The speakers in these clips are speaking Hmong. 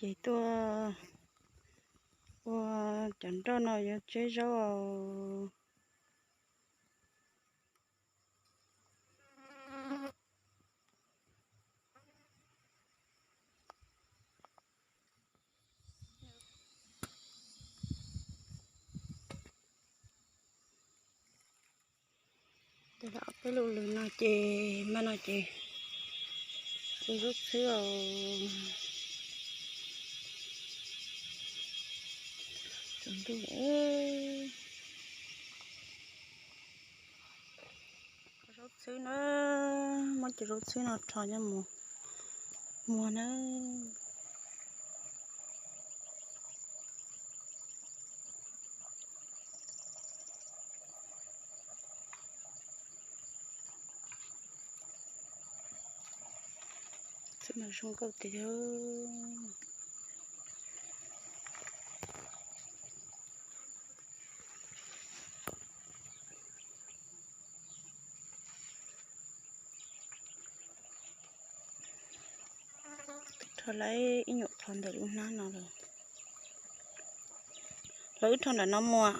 Ces tuaj ua cov nroj no yuav tseb zaub. Peb lub lws no ces, npaj no ces ua zaub txhwb os. Tsaus ntuj. Zaub txhwb na, muab cov zaub txhwb no rho nyob mus muag na. Txhwb no zoo nkauj tiag. Twb rho lawm ib nyuam qho ntawm lub hnab no lawm. Lawv wb rho ntawm no mus.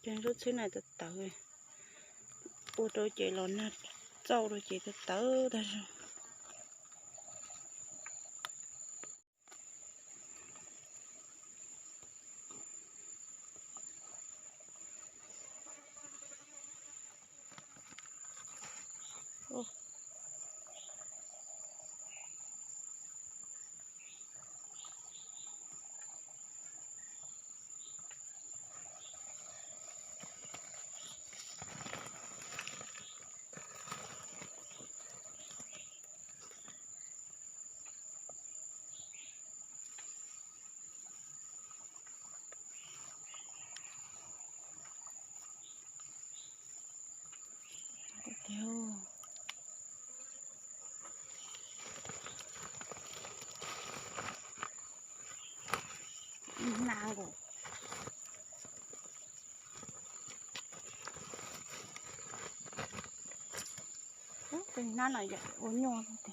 Cov zaub txhwb na tawv tawv, ua rau ces los nag txauj rau ces tawv tawv tag zog. Hnab no yog ua nyuaj.